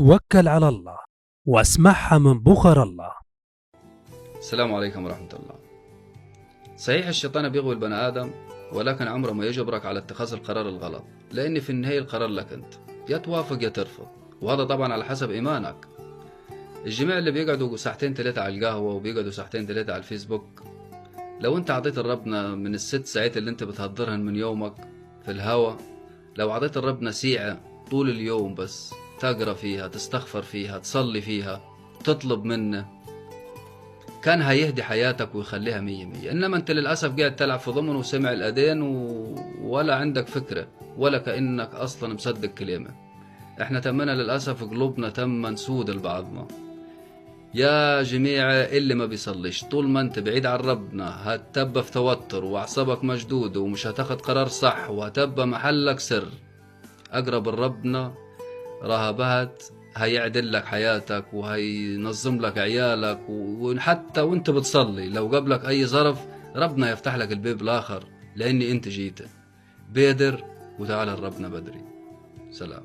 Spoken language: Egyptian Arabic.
توكل على الله واسمعها من بخر الله. السلام عليكم ورحمة الله. صحيح الشيطان بيغوي البني آدم، ولكن عمره ما يجبرك على اتخاذ القرار الغلط، لأن في النهاية القرار لك أنت، يا توافق يا ترفض، وهذا طبعا على حسب إيمانك. الجميع اللي بيقعدوا ساعتين ثلاثة على القهوة وبيقعدوا ساعتين ثلاثة على الفيسبوك، لو أنت عطيت ربنا من الست ساعات اللي أنت بتهدرهن من يومك في الهوا، لو عطيت ربنا ساعة طول اليوم بس تقرأ فيها، تستغفر فيها، تصلي فيها، تطلب منه، كان هيهدي حياتك ويخليها مية مية. إنما أنت للأسف قاعد تلعب في ضمن وسمع الأذان ولا عندك فكرة، ولا كأنك أصلا مصدق كلامه. إحنا تمنا للأسف قلوبنا تم سود لبعضنا. يا جميع اللي ما بيصليش، طول ما أنت بعيد عن ربنا هتبقى في توتر وأعصابك مشدودة ومش هتاخد قرار صح وهتبقى محلك سر. أقرب لربنا رهبات هيعدل لك حياتك وهينظم لك عيالك، وحتى وانت بتصلي لو قبلك اي ظرف ربنا يفتح لك الباب الاخر، لاني انت جيت بادر وتعال لربنا بدري. سلام.